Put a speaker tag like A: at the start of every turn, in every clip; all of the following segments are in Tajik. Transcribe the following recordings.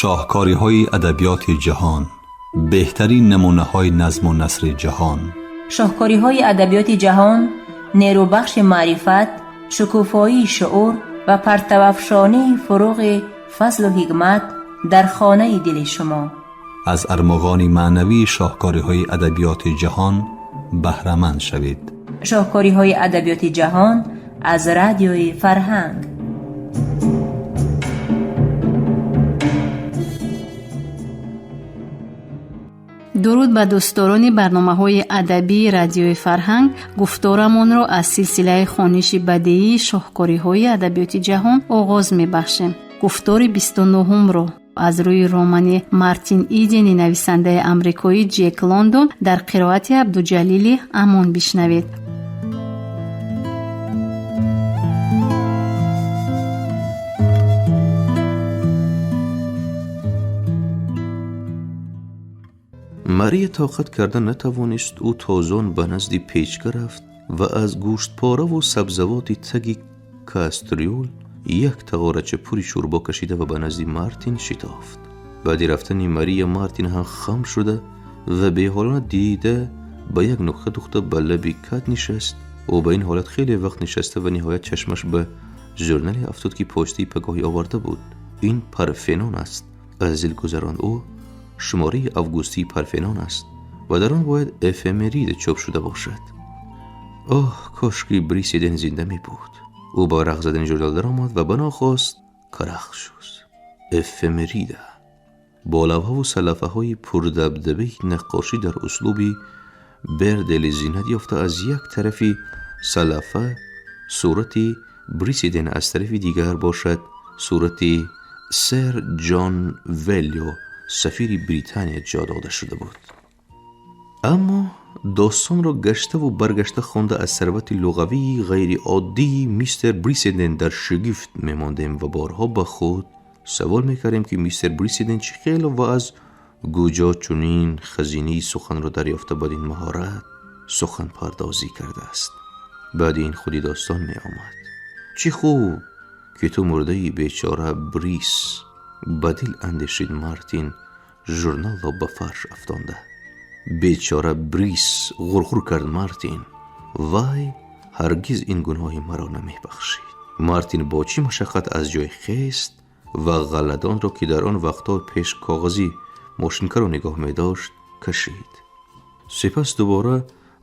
A: Шоҳкориҳои адабиёти ҷаҳон, беҳтарин намунаҳои назму насри ҷаҳон.
B: Шоҳкориҳои адабиёти ҷаҳон нерӯбахши маърифат, шукуфоии шуур ва партавафшонии фуруғи фазлу ҳикмат дар хонаи дили шумо.
A: Аз армуғони маънавии шоҳкориҳои адабиёти ҷаҳон баҳраманд шавед.
B: Шоҳкориҳои адабиёти ҷаҳон аз Радиои Фарҳанг.
C: Дуруд ба дӯстдорони барномаҳои адабии Радиои Фарҳанг. Гуфторамонро аз силсилаи хониши бадеии шоҳкориҳои адабиёти ҷаҳон оғоз мебахшем. Гуфтори 29-умро аз рӯи романи Мартин Идени нависандаи амрикоӣ Ҷек Лондон дар қироати Абдуҷалили Амон бишнавед.
D: Мария тоқат карда натавонист. Ӯ тозон ба назди печка рафт ва аз гӯштпораву сабзавоти таги кастрюл як тағорача пури шӯрбо кашида ва ба назди Мартин шитофт. Баъди рафтани Мария Мартин ҳам хам шуда ва беҳолона дида ба як нуқта духта ба лаби кат нишаст. Ӯ ба ин ҳолат хеле вақт нишаста ва ниҳоят чашмаш ба журнале афтод, ки почтаи пагоҳӣ оварда буд. Ин Парфенон аст, аз дил гузаронд ӯ. Шумораи августии Парфенон аст ва дар он бояд эфемерида чоп шуда бошад. Оҳ, кошки Брисиден зинда мебуд. Ӯ ба варақ задани журнал даромад ва банохост карах шуд. Эфемерида бо лавҳаву салафаҳои пурдабдабаи наққошӣ дар услуби Бердели зинат ёфта, аз як тарафи салафа сурати Брисиден, аз тарафи дигар бошад сурати сэр Ҷон Веллио, сафири Британия, ҷо дода шуда буд. Аммо достонро гаштаву баргашта хонда, аз сарвати луғавии ғайриоддии мистер Брисиден дар шигифт мемондем ва борҳо ба худ савол мекардем, ки мистер Брисиден чӣ хел ва аз куҷо чунин хазинаи суханро дарёфта, бадин маҳорат суханпардозӣ кардааст. Баъди ин худи достон меомад. Чӣ хуб, ки ту мурдаи, бечора Брис, ба дил андешид Мартин, журналро ба фарш афтонда. Бечора Брис, ғурғур кард Мартин, вай ҳаргиз ин гуноҳи маро намебахшид. Мартин бо чӣ машаққат аз ҷой хест ва ғалладонро, ки дар он вақтҳо пеш коғази мошинкаро нигоҳ медошт, кашид. Сипас дубора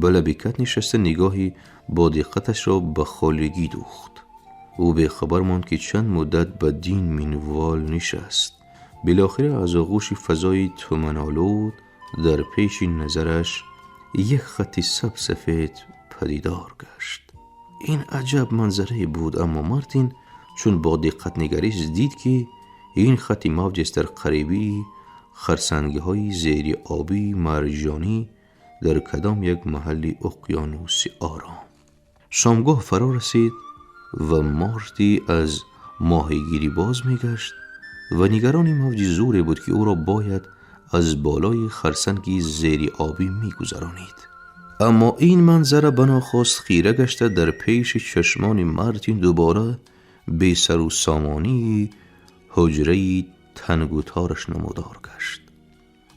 D: ба лаби кат нишаста, нигоҳи бодиққаташро ба холигӣ духт. Ӯ бехабар монд, ки чанд муддат ба дин минвол нишаст. Билохира аз оғӯши фазои туманолуд дар пеши назараш як хатти сабсафед падидор гашт. Ин аҷаб манзарае буд, аммо Мартин чун бо диққат нигарист, дид, ки ин хатти мавҷест дар қарибии харсангиҳои зериобии марҷонӣ дар кадом як маҳалли уқёнуси ором. Шомгоҳ фаро расид ва Морти аз моҳигирӣ боз мегашт ва нигарони мавҷи зуре буд, ки ӯро бояд аз болои харсанги зериобӣ мегузаронид. Аммо ин манзара банохост хира гашта дар пеши чашмони Мартин дубора бесару сомонии ҳуҷраи тангутораш намудор гашт.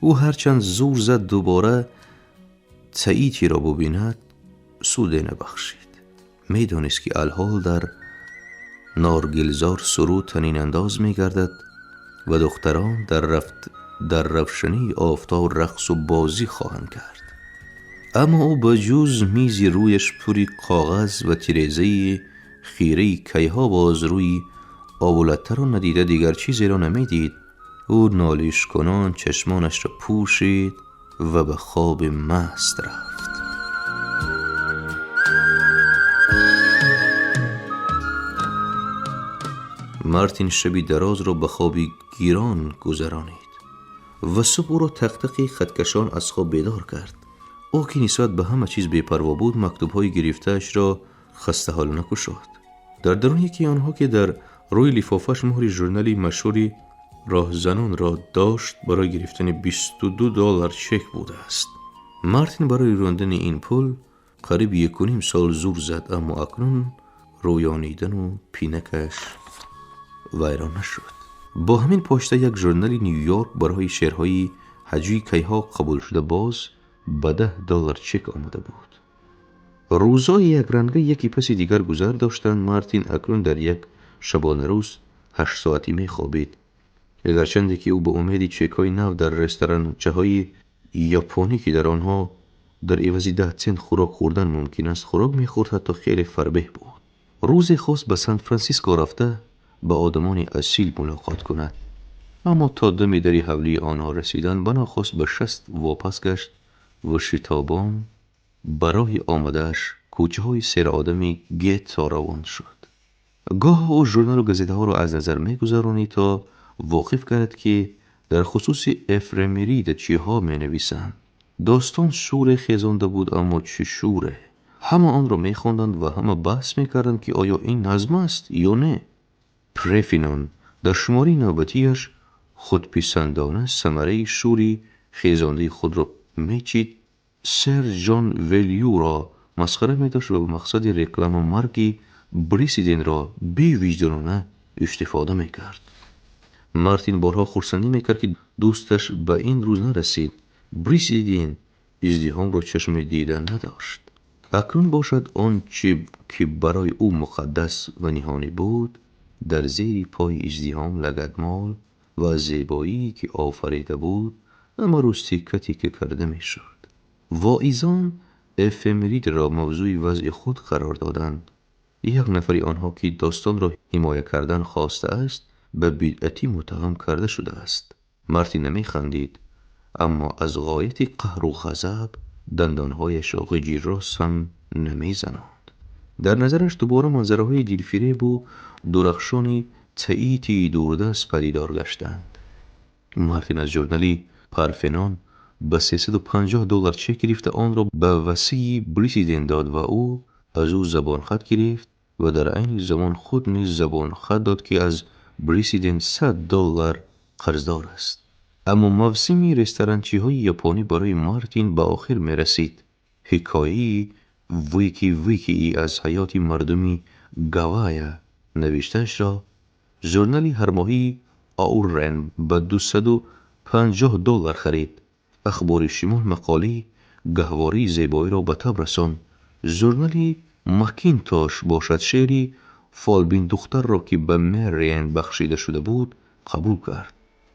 D: Ӯ ҳарчанд зур зад дубора Таитиро бубинад, суде набахшид. Медонист, ки алҳол дар норгилзор суруд танинандоз мегардад ва духтарон дар равшании офтоб рақсу бозӣ хоҳанд кард. Аммо ӯ ба ҷуз мизи рӯяш пури коғаз ва тирезаи хираи кайҳо боз рӯи обулаттаро надида, дигар чизеро намедид. Ӯ нолишкунон чашмонашро пӯшид ва ба хоби маст рафт. Мартин шаби дарозро ба хоби гирон гузаронид ва субҳ ӯро тақтақи хаткашон аз хоб бедор кард. Ӯ, ки нисбат ба ҳама чиз бепарво буд, мактубҳои гирифтаашро хастаҳолона кушод. Дар дарун яке онҳо, ки дар рӯи лифофааш муҳри журнали машҳури роҳзанонро дошт, барои гирифтани 22 доллар чек будааст. Мартин барои рондани ин пул қариб 1,5 сол зур зад, аммо акнун рӯёнидану пинакаш вайрон нашуд. Бо ҳамин почта як журнали Нью-Йорк барои шеърҳои ҳаҷвии кайҳо қабул шуда боз ба $10 чек омада буд. Рӯзҳои якранга яке паси дигар гузар доштанд. Мартин акнун дар як шабонарӯз 8 соатӣ мехобид. Гарчанде ки ӯ ба умеди чекҳои нав дар ресторанчаҳои японӣ, ки дар онҳо дар ивази 10 цент хӯрок хӯрдан мумкин аст, хӯрок мехӯрд, ҳатто хеле фарбеҳ буд. Рӯзе хост ба Сан-Франсиско рафта ба одамони асил мулоқот кунад, аммо то дами дари ҳавлии онҳо расидан банохост ба шаст вопас гашт ва шитобон ба роҳи омадааш, кӯчаҳои серодами Гетто, равон шуд. Гоҳ ӯ журналу газетаҳоро аз назар мегузаронид, то воқиф гардад, ки дар хусуси эфемерида чиҳо менависанд. Достон шӯре хезонда буд, аммо чӣ шӯре! Ҳама онро мехонданд ва ҳама баҳс мекарданд, ки оё ин назм аст ё не. Парфенон дар шумораи навбатиаш худписандона самараи шӯри хезондаи худро мечид, сэр Ҷон Велюро масхара медошт ва ба мақсади реклама марги Брисиденро бевиҷдонона истифода мекард. Мартин борҳо хурсандӣ мекард, ки дӯсташ ба ин рӯз нарасид. Брисиден издиҳомро чашми дида надошт. Акнун бошад, он чи ки барои ӯ муқаддас ва ниҳонӣ буд, дар зери пои издиҳом лагадмол ва аз зебоие ки офарида буд, ҳамарӯз тикка тикка карда мешуд. Воизон эфемеридро мавзӯи ваъзи худ қарор доданд. Як нафари онҳо, ки достонро ҳимоя кардан хостааст, ба бидъатӣ муттаҳам карда шудааст. Мартин намехандид, аммо аз ғояти қаҳру ғазаб дандонҳояшро ғиҷиррос ҳам намезанонд. Дар назараш дубора манзараҳои дилфиребу дурахшони Таитии дурдаст падидор гаштанд. Мартин аз журнали Парфенон ба $350 чек гирифта, онро ба васии Брисиден дод ва ӯ аз ӯ забонхат гирифт ва дар айни замон худ низ забонхат дод, ки аз Брисиден $100 қарздор аст. Аммо мавсими ресторанчиҳои японӣ барои Мартин ба охир мерасид. Ҳикояи Вики-Викии аз ҳаёти мардуми Гавайя навиштаашро журнали ҳармоҳии Оурен ба $250 харид. Ахбори Шимол мақолаи гаҳвораи зебоиро ба таб расонд. Журнали Макинтош бошад, шеъри фолбиндухтарро, ки ба Мэриэн бахшида шуда буд, қабул кард.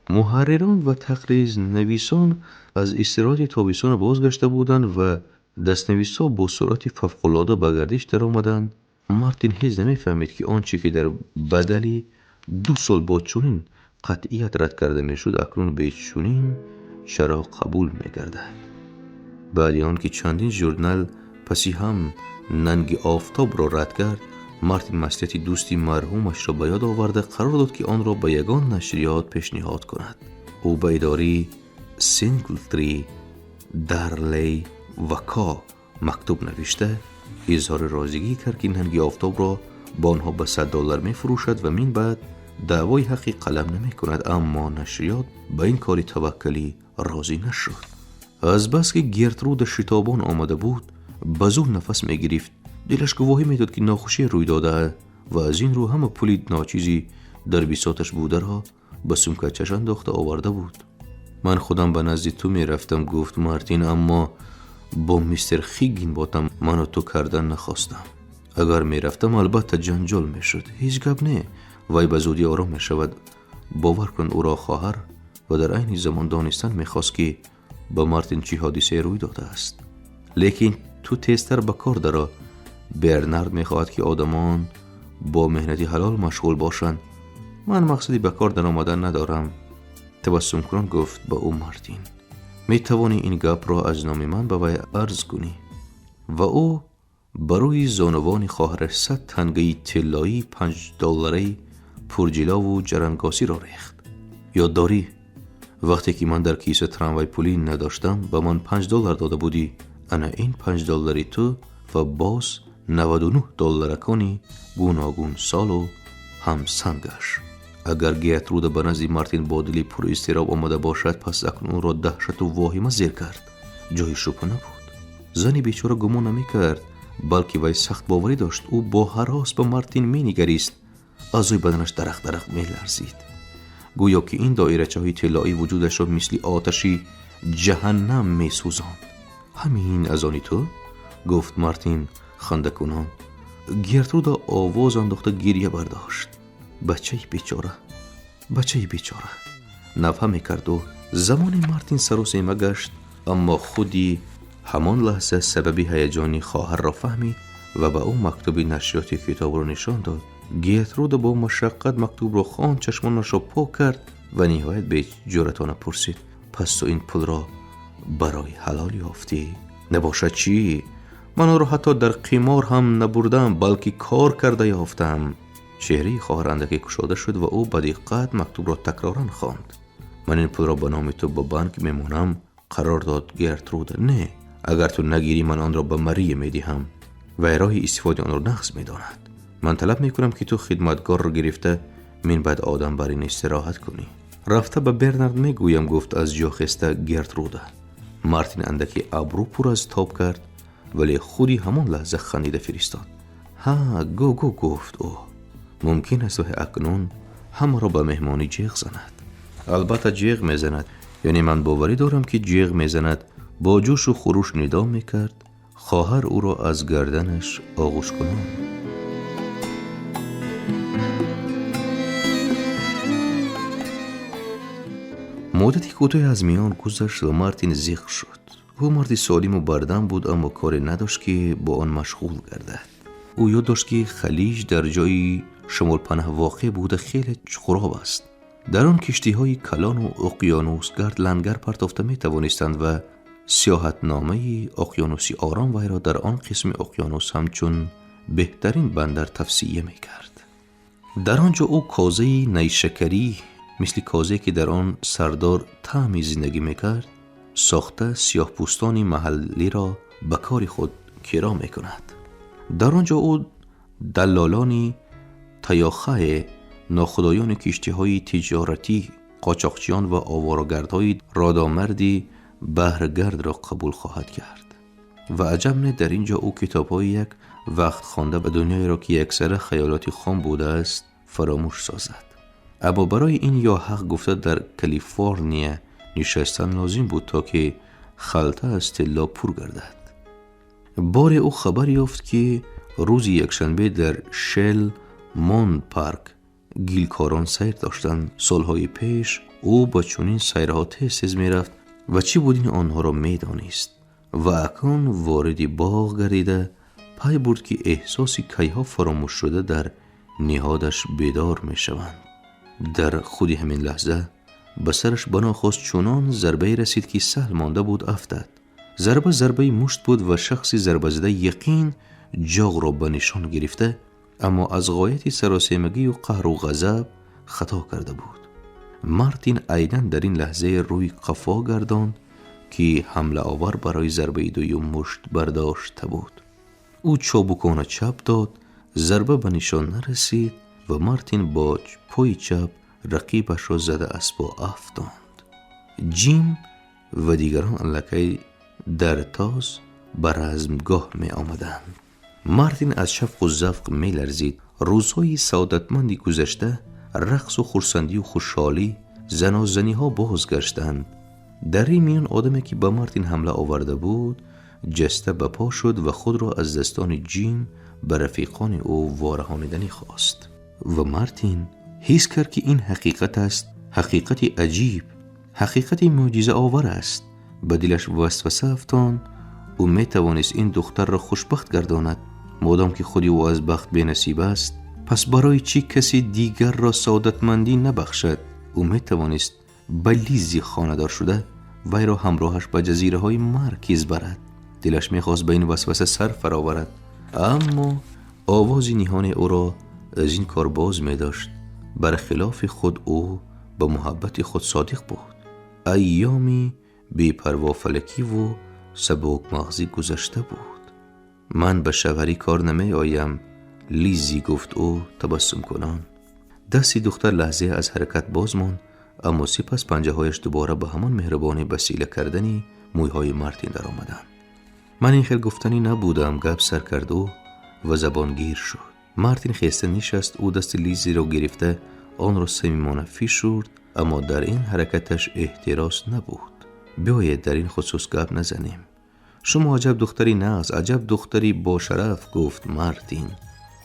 D: Муҳаррирон ва тақризнависон аз истироҳати тобистона бозгашта буданд ва дастнависҳо бо суръати фавқулода ба гардиш даромаданд. Мартин ҳеҷ намефаҳмид, ки он чӣ ки дар бадали 2 сол бо чунин қатъият рад карда мешуд, акнун бечунин чаро қабул мегардад. Баъди он ки чандин журнал паси ҳам Нанги Офтобро рад кард, Мартин маслиҳати дӯсти марҳумашро ба ёд оварда, қарор дод, ки онро ба ягон нашриёт пешниҳод кунад. Ӯ ба идораи Синглтри, Дарлей ва Ко мактуб навишта, изҳори розигӣ кард, ки Нанги Офтобро ба онҳо ба $100 мефурӯшад ва мин баъд даъвои ҳаққи қалам намекунад, аммо нашриёт ба ин кори таваккалӣ розӣ нашуд. Азбаски Гертруда шитобон омада буд, ба зӯр нафас мегирифт. Дилаш гувоҳӣ медод, ки нохушие рӯй додаа ва аз ин рӯ ҳама пули ночизи дар бисоташ бударо ба сумкачаш андохта оварда буд. «Ман худам ба назди ту мерафтам, — гуфт Мартин, — аммо бо мистер Хиггинботам ману ту кардан нахостам. Агар мерафтам, албатта ҷанҷол мешуд. Ҳеҷ гап не, вай ба зудӣ ором мешавад, бовар кун ӯро, хоҳар». Ва дар айни замон донистан мехост, ки ба Мартин чӣ ҳодисае рӯй додааст. «Лекин ту тезтар ба кор даро. Бернард мехоҳад, ки одамон бо меҳнати ҳалол машғул бошанд». «Ман мақсади ба кор даромадан надорам», — табассумкунон гуфт ба ӯ Мартин. «Метавонӣ ин гапро аз номи ман ба вай арз кунӣ». Ва ӯ ба рӯи зонувони хоҳараш 100 тангаи тиллоии 5 доллараи пурҷилову ҷарангосиро рехт. «Ёд дорӣ, вақте ки ман дар киса трамвай пулӣ надоштам, ба ман 5 доллар дода будӣ? Ана ин 5 доллари ту ва боз 99 долларакони гуногунсолу ҳамсангаш». Агар Гертруда ба назди Мартин бо дили пуристироб омада бошад, пас акнун ӯро даҳшату воҳима зер кард, ҷои шубҳа набуд. Зани бечора гумон намекард, балки вай сахт боварӣ дошт. Ӯ бо ҳарос ба Мартин менигарист, аъзои баданаш дарақ дарақ меларзид. гӯё ки ин доирачаҳои тиллоӣ вуҷудашро мисли оташи ҷаҳаннам месӯзонд. Ҳамин аз они ту? Гуфт Мартин хандакунон. Гертруда овоз андохта гирья бардошт. Бачаи бечора, бачаи бечора, навҳа мекард ӯ. Замоне Мартин саросема гашт, аммо худи ҳамон лаҳза сабаби ҳаяҷони хоҳарро фаҳмид ва ба ӯ мактуби нашриёти китобро нишон дод. Гертруда бо машаққат мактубро хонд, чашмонашро пок кард ва ниҳоят беҷуръатона пурсид: пас ту ин пулро барои ҳалол ёфтӣ? Набошад чӣ? Ман онро ҳатто дар қимор ҳам набурдам, балки кор карда ёфтам. Чеҳраи хоҳар андаке кушода шуд ва ӯ ба диққат мактубро такроран хонд. Ман ин пулро ба номи ту ба банк мемонам, қарор дод Гертруда. Не, агар ту нагирӣ, ман онро ба Мария медиҳам. Вай роҳи истифодаи онро нағз медонад. Ман талаб мекунам, ки ту хидматгорро гирифта минбаъд одам бар ин истироҳат кунӣ. Рафта ба Бернард мегӯям, гуфт аз ҷо хеста Гертруда. Мартин андаке абрӯ пур аз тоб кард, вале худи ҳамон лаҳза хандида фиристод. Ҳа, гӯ, гӯ, гуфт ӯ. Мумкин аст вай акнун ҳамаро ба меҳмонӣ ҷеғ занад. Албатта ҷеғ мезанад, яъне ман боварӣ дорам, ки ҷеғ мезанад. Бо ҷӯшу хуруш нидо мекард хоҳар ӯро аз гарданаш оғӯшкунон. Муддати кӯтоҳе аз миён гузашт ва Мартин зиқ шуд. Ӯ марди солиму бардам буд, аммо коре надошт, ки бо он машғул гардад. Ӯ ёд дошт, ки халиҷ дар ҷои шумолпанаҳ воқеъ буда хеле чуқуроб аст. Дар он киштиҳои калону уқёнусгард лангар партофта метавонистанд ва сиёҳатномаи уқёнуси ором вайро дар он қисми уқёнус ҳамчун беҳтарин бандар тавсия мекард. Дар он ҷо ӯ козаи найшакарӣ, мисли козае ки дар он сардор таъми зиндагӣ мекард, сохта сиёҳпӯстони маҳаллиро ба кори худ киро мекунад. Дар он ҷо ӯ даллолони таёхае, нохудоёни киштиҳои тиҷоратӣ, қочоқчиён ва оворагардҳои родомарди баҳргардро қабул хоҳад кард. Ва аҷаб не, дар ин ҷо ӯ китобҳои як вақт хонда ба дунёеро, ки яксара хаёлоти хом будааст, фаромӯш созад. Аммо барои ин ё ҳақ гуфта дар Калифорния нишастан лозим буд, то ки халта аз тилло пур гардад. Боре ӯ хабар ёфт, ки рӯзи якшанбе дар Шел Монд парк гилкорон сайр доштанд. Солҳои пеш ӯ ба чунин сайрҳо тез тез мерафт ва чӣ буд ин онҳоро медонист. Ва акнун вориди боғ гардида пай бурд, ки эҳсоси кайҳо фаромӯшшуда дар ниҳодаш бедор мешаванд. Дар худи ҳамин лаҳза ба сараш банохост чунон зарбае расид, ки саҳл монда буд афтад. Зарба зарбаи мушт буд ва шахси зарбазада яқин ҷоғро ба нишон гирифта, аммо аз ғояти саросемагию қаҳру ғазаб хато карда буд. Мартин айнан дар ин лаҳзае рӯи қафо гардонд, ки ҳамлаовар барои зарбаи дуюм мушт бардошта буд. Ӯ чобукона чап дод, зарба ба нишон нарасид ва Мартин бо пои чап рақибашро зада аз по афтонд. Ҷим ва дигарон аллакай дар тоз ба размгоҳ меомаданд. Мартин аз шавқу завқ меларзид. Рӯзҳои саодатманди гузашта, рақсу хурсандию хушҳолӣ, занозаниҳо бозгаштанд. Дар ин миён одаме, ки ба Мартин ҳамла оварда буд, ҷаста ба по шуд ва худро аз дастони Ҷим ба рафиқони ӯ вораҳониданӣ хост. Ва Мартин ҳис кард, ки ин ҳақиқат аст, ҳақиқати аҷиб, ҳақиқати мӯъҷизаовар аст. Ба дилаш васваса афтонд, ӯ метавонист ин духтарро хушбахт гардонад, модом ки худи ӯ аз бахт бенасиб аст. Пас барои чӣ каси дигарро саодатмандӣ набахшад? Ӯ метавонист ба Лизи хонадор шуда вайро ҳамроҳаш ба ҷазираҳои Маркиз барад. Дилаш мехост ба ин васваса сар фароварад, аммо овози ниҳоне ӯро аз ин кор боз медошт. Бархилофи худ ӯ ба муҳаббати худ содиқ буд. Айёми бепарвофалакиву сабукмағзӣ гузашта буд. Ман ба шавҳарӣ кор намеоям, Лизи, гуфт ӯ табассумкунон. Дасти духтар лаҳзае аз ҳаракат боз монд, аммо сипас панҷаҳояш дубора ба ҳамон меҳрубонӣ ба сила кардани мӯйҳои Мартин даромаданд. Ман ин хел гуфтанӣ набудам, гап сар кард ӯ ва забонгир шуд. Мартин хеста нишаст. Ӯ дасти Лизиро гирифта онро самимона фишурд. Аммо дар ин ҳаракаташ эҳтирос набуд. Биёед дар ин хусус гап назанем. Шумо аҷаб духтари нағз, аҷаб духтари бошараф, гуфт Мартин.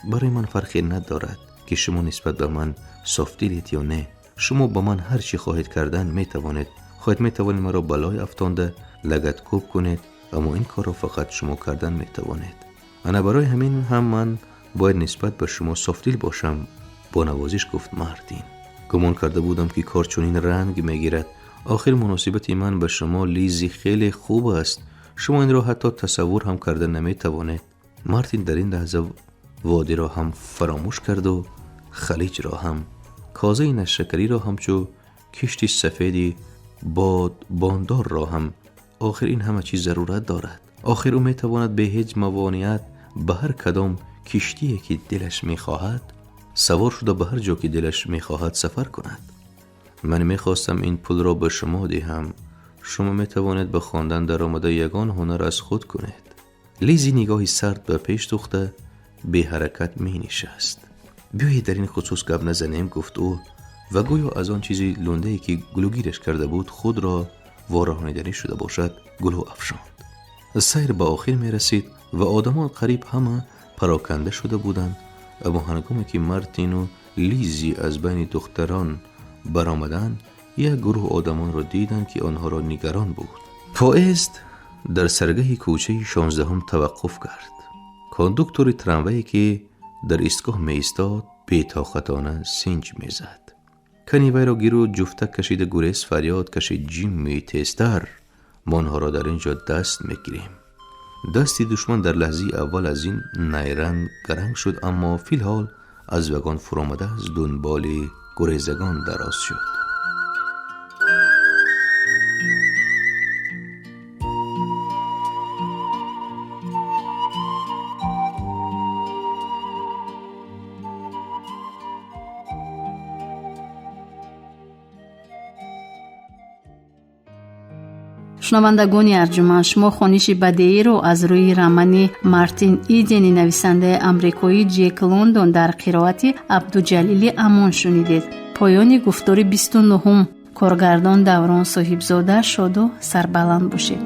D: Барои ман фарқе надорад, ки шумо нисбат ба ман софдилед ё не. Шумо ба ман ҳар чӣ хоҳед кардан метавонед. Хоҳед метавонед маро балой афтонда лагаткӯб кунед, аммо ин корро фақат шумо кардан метавонед. Ана барои ҳамин ҳам ман бояд нисбат ба шумо софдил бошам, бо навозиш гуфт Мартин. Гумон карда будам, ки кор чунин ранг мегирад. Охир муносибати ман ба шумо, Лизи, хеле хуб аст. Шумо инро ҳатто тасаввур ҳам карда наметавонед. Мартин дар ин лаҳза водиро ҳам фаромӯш карду халиҷро ҳам, козаи нашакариро ҳамчу кишти сафеди бодбондорро ҳам. Охир ин ҳама чиз зарурат дорад. Охир ӯ метавонад бе ҳеҷ мавониат ба ҳар кадом киштие, ки дилаш мехоҳад, савор шуда ба ҳар ҷо, ки дилаш мехоҳад, сафар кунад. Ман мехостам ин пулро ба шумо диҳам. Шумо метавонед ба хондан даромада ягон ҳунар аз худ кунед. Лизи нигоҳи сард ба пеш духта беҳаракат менишаст. Биёед дар ин хусус гап назанем, гуфт ӯ ва гӯё аз он чизи лундае, ки гулӯгираш карда буд, худро вораҳониданӣ шуда бошад, гулӯ афшонд. Сайр ба охир мерасид ва одамон қариб ҳама пароканда шуда буданд. Аммо ҳангоме ки Мартину Лизи аз байни духтарон баромаданд, як гурӯҳ одамонро диданд, ки онҳоро нигарон буд. Поезд дар саргаҳи кӯчаи 16-ум таваққуф кард. Кондуктори трамвае, ки дар истгоҳ меистод, бетоқатона синҷ мезад. Кани вайро гиру ҷуфта кашида гурез фарёд кашид: «Ҷимми, тезтар, мо онҳоро дар ин ҷо даст мегирем!» Дасти душман дар лаҳзаи аввал аз ин найранг гаранг шуд, аммо филҳол аз вагон фуромада аз дунболи гурезагон дароз шуд.
C: Шунавандагони арҷуманд, шумо хониши бадеиро аз рӯи романи Мартин Идени нависандаи амрикоӣ Ҷек Лондон дар қироати Абдуҷалили Амон шунидед. Поёни гуфтори 29-ум. Коргардон Даврон Соҳибзода. Шоду сарбаланд бошед.